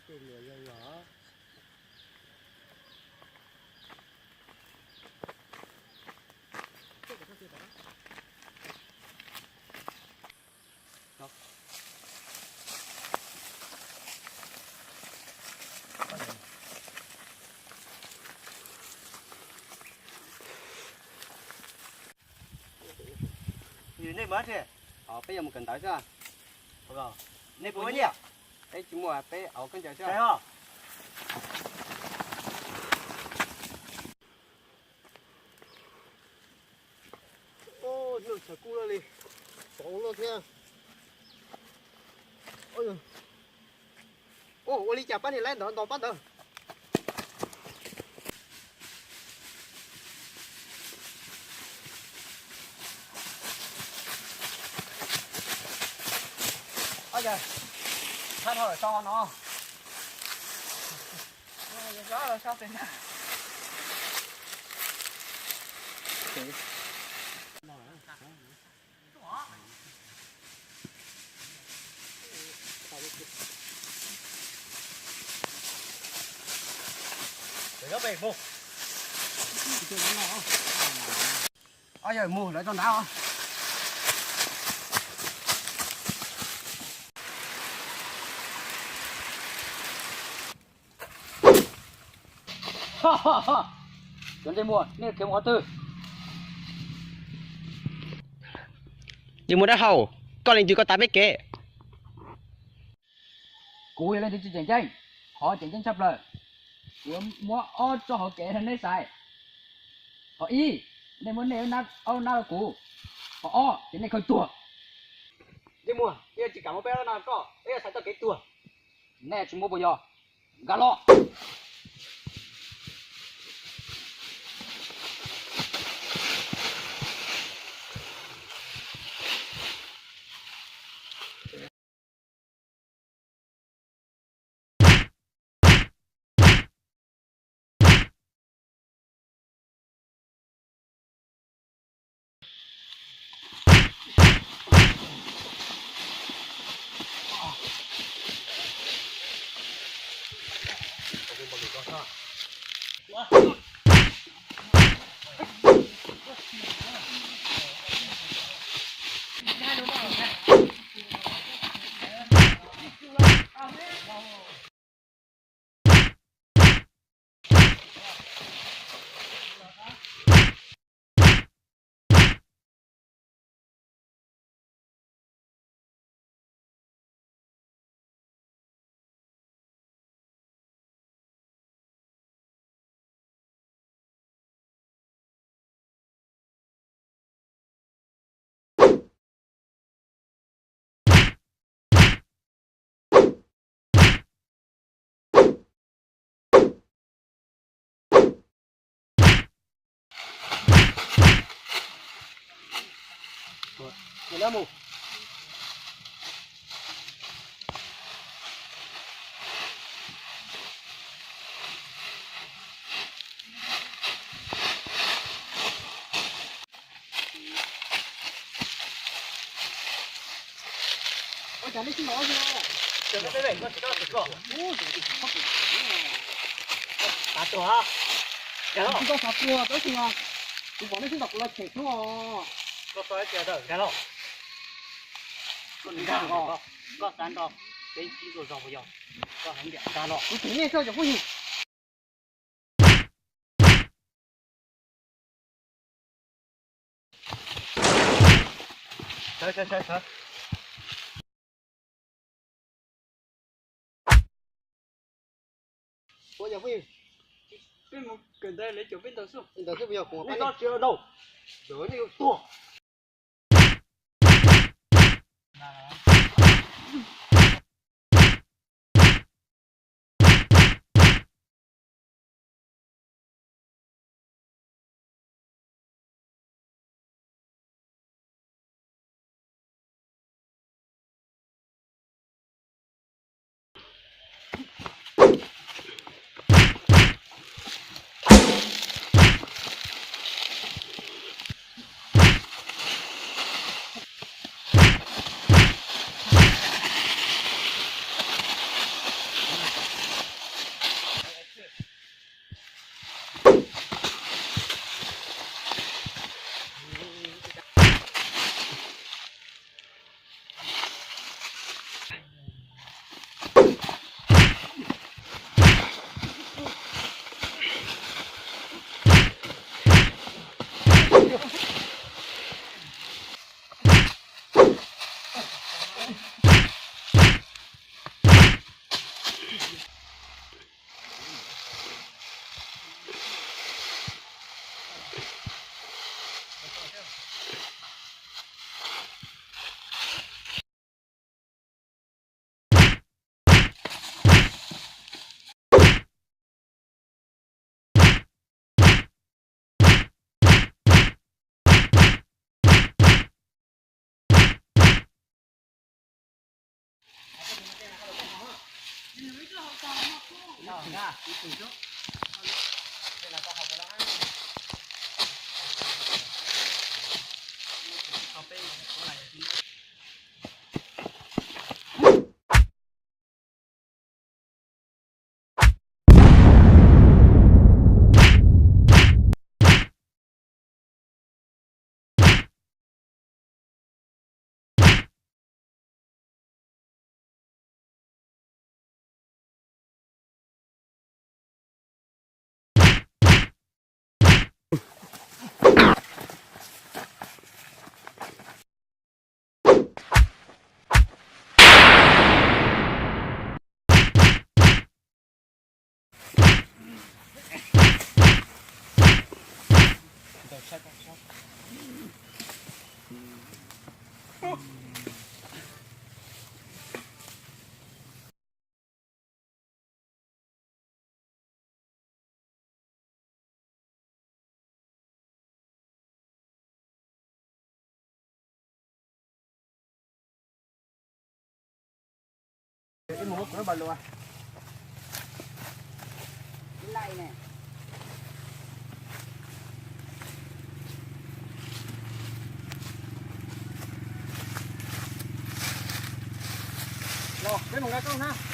Nej mus, peb yuav mus kawm ntawv xwb. Nej puas muaj nyiaj? Peb tsis muaj, peb auv koj ncaws xwb. Nag tshais kub lawm li, tsov ua luaj thiab. Ua li cas pab niag laib ntawd ntaus pab ntawd. Ab, thab dhau lawm, sau no. Mus lawv rau nrad os. Cov ntsej muag, nej khiav mus qhov twg? Ntsej muag dab hau, koj leej twg koj tas peb kev? Kuv yog leej twg tsis tseem ceeb, qhov tseem ceeb tshaj plaws, kuv yuav muab ob txoj hauv kev rau neb xaiv. Qhov ib, nej muab nej ob lub nab rau kuv. Qhov ob ces nej khaws tuag. Ntsej muag, nej yuav tsis kam muab peb ob lub nab rau koj, peb yuav xaiv txoj kev tuag. Nej tsis muab puas yog? Nkag los. Koj xav nrog peb ib zog zog puas yog? Koj heev nkag los. Kuv cem nej xwb cov phooj ywg. Sawv, sawv, sawv. Ua yog phooj ywg, peb mus kawm ntawv lawv caum peb ntaus xwb. Ntaus xwb puas yog? Kuv nej tsis ntaus, nej yuav tuag. Los, peb mus nqa koj na.